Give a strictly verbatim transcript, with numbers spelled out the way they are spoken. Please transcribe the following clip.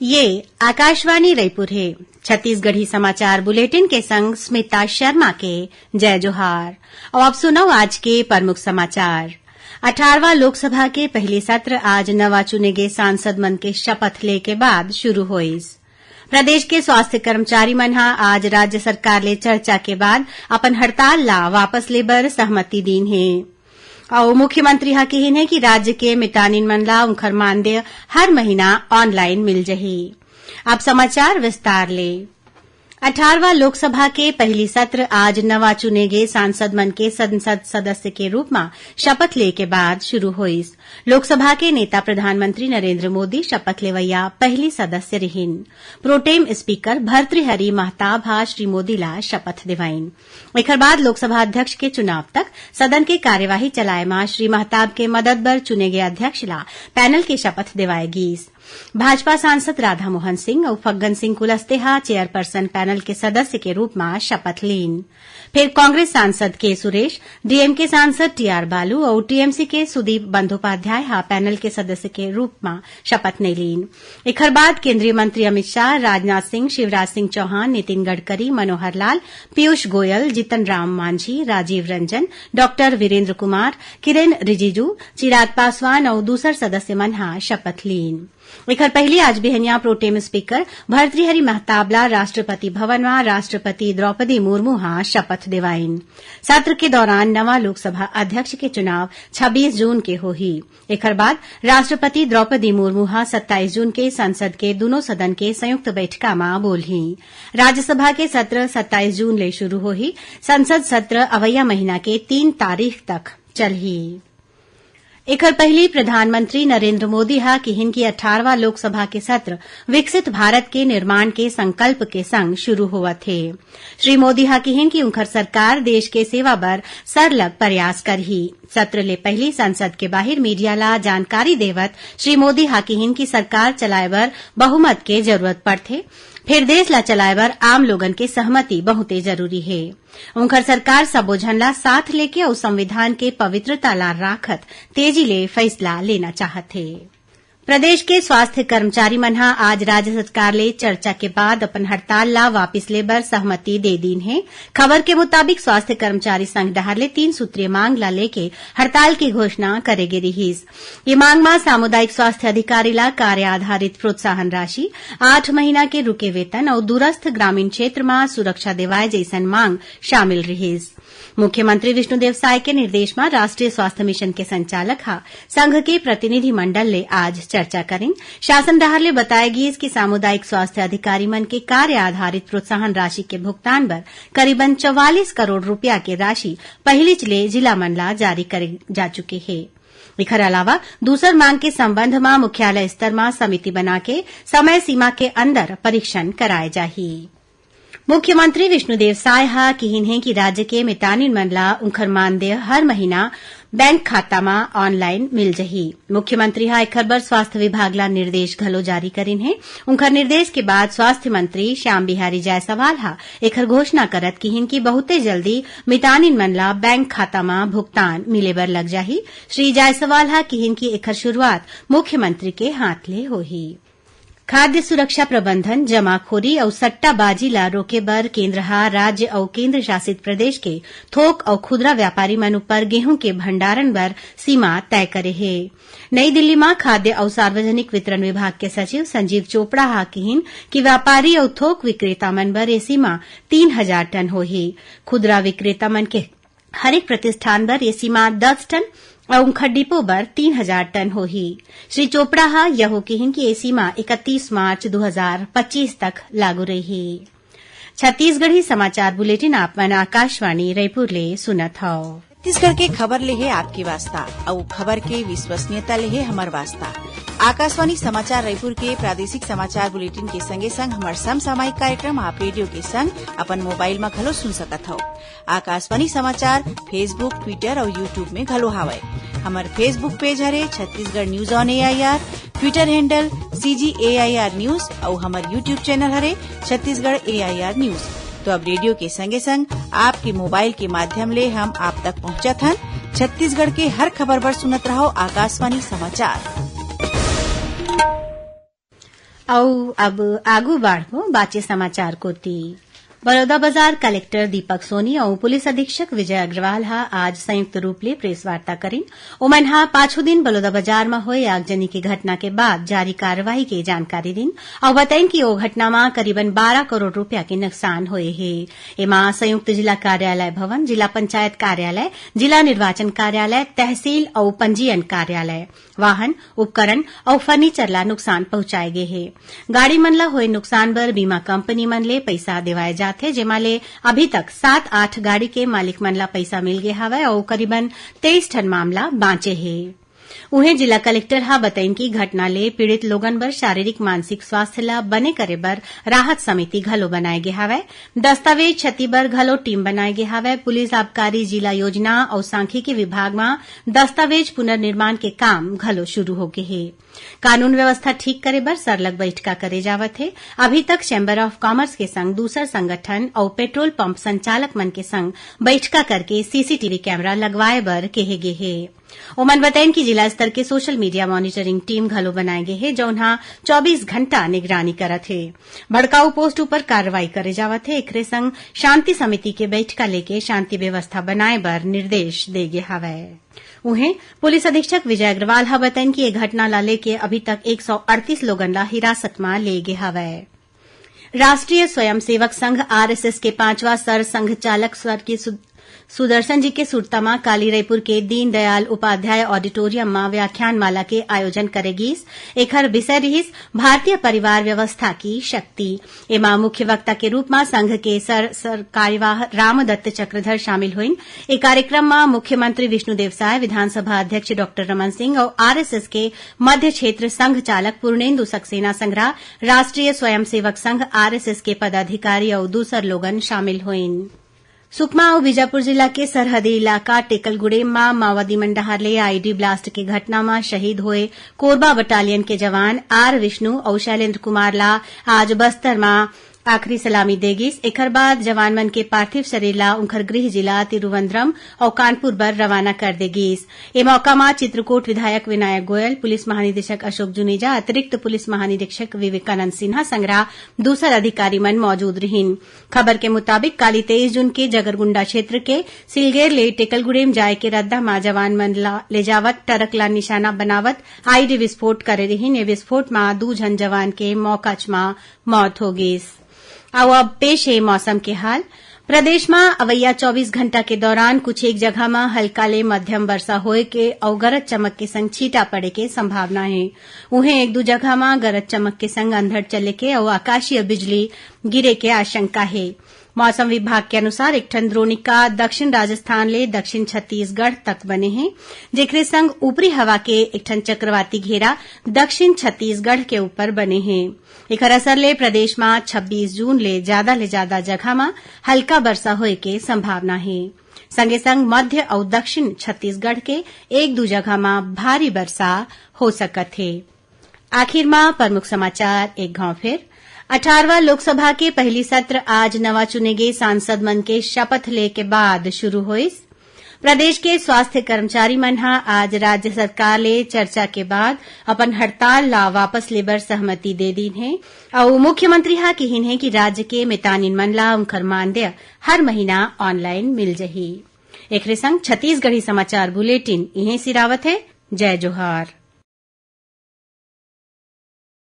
ये आकाशवाणी रईपुर हे। छत्तीसगढ़ी समाचार बुलेटिन के संग स्मिता शर्मा के जय जोहार। अउ अब सुनव आज के प्रमुख समाचार। अठारहवाँ लोकसभा के पहिली सत्र आज नवा चुने गे सांसद मन के शपथ ले के बाद शुरू होइस। प्रदेश के स्वास्थ्य कर्मचारी मन ह आज राज्य सरकार ले चर्चा के बाद अपन हड़ताल ला वापस ले बर सहमति दीन हे। अउ मुख्यमंत्री ह किहीन हे कि राज्य के मितानिन मन ला उंखर मानदेय हर महीना online मिल जही। अब समाचार विस्तार ले। अठारहवाँ लोकसभा के पहिली सत्र आज नवा चुने गे सांसद मन के संसद सदस्य के रूप म शपथ ले के बाद शुरू होइस। लोकसभा के नेता प्रधानमंत्री नरेंद्र मोदी शपथ लेवइया पहिली सदस्य रिहीन। प्रोटेम स्पीकर भर्तृहरि महताब ह श्री मोदी ला शपथ देवाइन। एखर बाद लोकसभा अध्यक्ष के चुनाव तक सदन के कार्यवाही चलाए म श्री महताब के मदद बर चुने गे अध्यक्ष ला पैनल के शपथ देवाए गीस। भाजपा सांसद राधा मोहन सिंह अउ फग्गन सिंह कुलस्ते ह चेयरपर्सन पैनल के सदस्य के रूप म शपथ लीन। फेर कांग्रेस सांसद के सुरेश, डीएमके सांसद टीआर बालू अउ टीएमसी के सुदीप बंदोपाध्याय ह पैनल के सदस्य के रूप म शपथ नइ लीन। एखर बाद केंद्रीय मंत्री अमित शाह, राजनाथ सिंह, शिवराज सिंह चौहान, नितिन गडकरी, मनोहर लाल, पीयूष गोयल, जीतन राम मांझी, राजीव रंजन, डॉक्टर वीरेंद्र कुमार, किरेन रिजिजू, चिराग पासवान अउ दूसर सदस्य मन ह शपथ लीन। एखर पहिली आज बिहनिया प्रोटेम स्पीकर भर्तृहरि महताब ला राष्ट्रपति भवन म राष्ट्रपति द्रौपदी मुर्मू ह शपथ देवाइन। सत्र के दौरान नवा लोकसभा अध्यक्ष के चुनाव छब्बीस जून के होही। एखर बाद राष्ट्रपति द्रौपदी मुर्मू ह सत्ताईस जून के संसद के दूनों सदन के संयुक्त बैठका म बोलही। राज्यसभा के सत्र सत्ताईस जून ले शुरू होही। संसद सत्र अवइया महीना के तीन तारीख तक चलही। एखर पहिली प्रधानमंत्री नरेंद्र मोदी ह किहीन कि अठारहवाँ लोकसभा के सत्र विकसित भारत के निर्माण के संकल्प के संग शुरू होवत हे। श्री मोदी ह किहीन कि उंखर सरकार देश के सेवा बर सरलग प्रयास करही। सत्र ले पहिली संसद के बाहिर मीडिया ला जानकारी देवत श्री मोदी ह किहीन कि सरकार चलाए बर बहुमत के जरूरत पड़थे, फेर देश ला चलाए बर आम लोगन के सहमति बहुते जरूरी हे। उंखर सरकार सबो झन ला साथ लेके अउ संविधान के पवित्रता ला राखत तेजी ले फैसला लेना चाहत हे। प्रदेश के स्वास्थ्य कर्मचारी मन ह आज राज्य सरकार ले चर्चा के बाद अपन हड़ताल ला वापिस ले बर सहमति दे दीन हे। खबर के मुताबिक, स्वास्थ्य कर्मचारी संघ डहार ले तीन सूत्रीय मांग ला लेके हड़ताल के घोषणा करे गे रिहीस। ये मांग म सामुदायिक स्वास्थ्य अधिकारी ला कार्य आधारित प्रोत्साहन राशि, आठ महीना के रुके वेतन अउ दूरस्थ ग्रामीण क्षेत्र म सुरक्षा देवाए जइसन मांग शामिल रिहीस। मुख्यमंत्री विष्णुदेव साय के निर्देश म राष्ट्रीय स्वास्थ्य मिशन के संचालक ह संघ के प्रतिनिधि मंडल ले आज चर्चा करिन। शासन डहार ले बताए गीस कि सामुदायिक स्वास्थ्य अधिकारी मन के कार्य आधारित प्रोत्साहन राशि के भुगतान बर करीबन चौवालीस करोड़ रुपया के राशि पहिलीच ले जिला मन ला जारी करे जा चुके हे। एखर अलावा दूसर मांग के संबंध म मुख्यालय स्तर म समिति बना के समय सीमा के अंदर परीक्षण कराए जाही। मुख्यमंत्री विष्णुदेव साय ह किहीन हे कि राज्य के मितानिन मन ला उंखर मानदेय हर महीना बैंक खाता म online मिल जही। मुख्यमंत्री ह एखर बर स्वास्थ्य विभाग ला निर्देश घलो जारी करिन हे। उंखर निर्देश के बाद स्वास्थ्य मंत्री श्याम बिहारी जायसवाल ह एखर घोषणा करत किहीन कि बहुते जल्दी मितानिन मन ला बैंक खाता म भुगतान मिले बर लग जाही। श्री जायसवाल ह किहीन कि एखर शुरुआत मुख्यमंत्री के हाथ ले होही। खाद्य सुरक्षा प्रबंधन, जमाखोरी अउ सट्टाबाजी ला रोके बर केंद्र ह राज्य अउ केंद्र शासित प्रदेश के थोक अउ खुदरा व्यापारी मन ऊपर गेहूं के भंडारण बर सीमा तय करे हे। नई दिल्ली म खाद्य अउ सार्वजनिक वितरण विभाग के सचिव संजीव चोपड़ा ह किहीन कि व्यापारी अउ थोक विक्रेता मन बर ये सीमा तीन हजार टन होही। खुदरा विक्रेता मन के हरेक प्रतिष्ठान बर ये सीमा दस टन अउ उंखर डिपो बर तीन हजार टन होही। श्री चोपड़ा ह यहो किहीन कि ये सीमा इकतीस मार्च दू हजार पच्चीस तक लागू रही। छत्तीसगढ़ी समाचार बुलेटिन आप मन आकाशवाणी रायपुर ले सुनत हव। छत्तीसगढ़ के खबर ले हे आपके वास्ता, अउ खबर के विश्वसनीयता ले हे हमर वास्ता। आकाशवाणी समाचार रायपुर के प्रादेशिक समाचार बुलेटिन के संगे संग हमर समसामयिक कार्यक्रम आप रेडियो के संग अपन मोबाइल म घलो सुन सकत हव। आकाशवाणी समाचार Facebook, Twitter अउ YouTube में घलो हावय। हमर Facebook page हरे Chhattisgarh news on AIR, Twitter handle CG AIR news अउ हमर YouTube channel हरे छत्तीसगढ़ AIR news। तो अब रेडियो के संगे संग आपके मोबाइल के माध्यम ले हम आप तक पहुंचत हन। छत्तीसगढ़ के हर खबर बर सुनत रहव आकाशवाणी समाचार। अउ अब आगू बाढ़बो बाचे समाचार कोति। बलौदाबाजार कलेक्टर दीपक सोनी अउ पुलिस अधीक्षक विजय अग्रवाल ह आज संयुक्त रूप ले प्रेस वार्ता करिन। ओमन ह पाछू दिन बलौदाबाजार म होए आगजनी के घटना के बाद जारी कार्रवाई के जानकारी दिन अउ बताइन कि ओ घटना म करीबन बारह करोड़ रुपया के नुकसान होए हे। एमा संयुक्त जिला कार्यालय भवन, जिला पंचायत कार्यालय, जिला निर्वाचन कार्यालय, तहसील अउ पंजीयन कार्यालय, वाहन, उपकरण अउ फर्नीचर ला नुकसान पहुंचाए गे हे। गाड़ी मन ला होए नुकसान बर बीमा कंपनी मन ले पइसा देवाए जाथे, जेमा ले अभी तक सात आठ गाड़ी के मालिक मन ला पइसा मिल गे हवय अउ करीबन तेईस ठन मामला बांचे हे। उहें, जिला कलेक्टर ह बताइन कि घटना ले पीड़ित लोगन बर शारीरिक मानसिक स्वास्थ्य ला बने करे बर राहत समिति घलो बनाए गे हवय। दस्तावेज क्षति बर घलो टीम बनाए गे हवय। पुलिस, आबकारी, जिला योजना अउ सांख्यिकी विभाग म दस्तावेज पुनर्निर्माण के काम घलो शुरू हो गे हे। कानून व्यवस्था ठीक करे बर सरलग बइठका करे जावत हे। अभी तक चैम्बर ऑफ कॉमर्स के संग दूसर संगठन अउ पेट्रोल पंप संचालक मन के संग बइठका करके सीसीटीवी कैमरा लगवाए बर केहे गे हे। ओमन बताइन कि जिला स्तर के सोशल मीडिया मॉनिटरिंग टीम घलो बनाए गे हे, जउन ह चौबीस घंटा निगरानी करत हे। भड़काऊ पोस्ट ऊपर कार्रवाई करे जावत हे। एकरे संग शांति समिति के बइठका लेके शांति व्यवस्था बनाए बर निर्देश दे गे हवय। उहें, पुलिस अधीक्षक विजय अग्रवाल ह बताइन कि ए घटना ला लेके अभी तक एक सौ अड़तीस लोगन ला हिरासत म ले गे हवय। राष्ट्रीय स्वयंसेवक संघ, आरएसएस, के पांचवा सर संघ चालक स्वर्गीय सु-, सुदर्शन जी के सुरता म काली रईपुर के दीनदयाल उपाध्याय ऑडिटोरियम म व्याख्यान माला के आयोजन करे गीस। एखर विषय रिहिस भारतीय परिवार व्यवस्था की शक्ति। एमा मुख्य वक्ता के रूप म संघ के सर, सर कार्यवाह रामदत्त चक्रधर शामिल होइन। ए कार्यक्रम म मुख्यमंत्री विष्णुदेव साय, विधानसभा अध्यक्ष डॉक्टर रमन सिंह अउ आरएसएस के मध्य क्षेत्र संघ चालक पूर्णेंदु सक्सेना संघरा, राष्ट्रीय स्वयंसेवक संघ, आरएसएस के पदाधिकारी अउ दूसर लोगन शामिल होइन। सुकमा अउ बीजापुर जिला के सरहदी इलाका टेकलगुड़ेम म माओवादी मन डहार ले आईईडी ब्लास्ट के घटना म शहीद होए कोरबा बटालियन के जवान आर विष्णु अउ शैलेंद्र कुमार ला आज बस्तर म आखिरी सलामी दे गिस। एखर बाद जवान मन के पार्थिव शरीर ला उंखर गृह जिला तिरुवंद्रम अउ कानपुर बर रवाना कर दे गिस। ए मौका म चित्रकूट विधायक विनायक गोयल, पुलिस महानिदेशक अशोक जुनेजा, अतिरिक्त पुलिस महानिरीक्षक विवेकानंद सिन्हा संघरा दूसर अधिकारी मन मौजूद रिहिन। खबर के मुताबिक, काली तेईस जून के जगरगुंडा क्षेत्र के सिलगेर ले टेकलगुड़ेम जाए के रद्दा म जवान मन ला ले जावत ट्रक ला निशाना बनावत आईईडी विस्फोट करे रिहिन। ए विस्फोट म दू झन जवान के मौकाच म मौत हो गिस। अउ अब पेश हे मौसम के हाल। प्रदेश म अवइया चौबीस घंटा के दौरान कुछ एक जगह म हल्का ले मध्यम वर्षा होए के अउ गरज चमक के संग छींटा पड़े के संभावना हे। उहें, एक दू जगह म गरज चमक के संग अंधड़ चले के अउ आकाशीय बिजली गिरे के आशंका हे। मौसम विभाग के अनुसार, एक ठन द्रोणिका दक्षिण राजस्थान ले दक्षिण छत्तीसगढ़ तक बने हे, जेकरे संग ऊपरी हवा के एक ठन चक्रवाती घेरा दक्षिण छत्तीसगढ़ के ऊपर बने हे। एखर असर ले प्रदेश म छब्बीस जून ले जादा ले जादा जगह म हल्का बरसा होए के संभावना हे। संगे संग मध्य अउ दक्षिण छत्तीसगढ़ के एक दू जगह म भारी बरसा हो सकत हे। आखिर म प्रमुख समाचार एक घांव फेर। अठारहवां लोकसभा के पहिली सत्र आज नवा चुने गे सांसद मन के शपथ ले के बाद शुरू होइस। प्रदेश के स्वास्थ्य कर्मचारी मन ह आज राज्य सरकार ले चर्चा के बाद अपन हड़ताल ला वापस ले बर सहमति दे दीन हे अउ मुख्यमंत्री ह किहिन हे कि राज्य के मितानिन मन ला उंखर मानदेय हर महीना ऑनलाइन मिल जही। एखरे संग छत्तीसगढ़ी समाचार बुलेटिन इहें सिरावत हे। जय जोहार।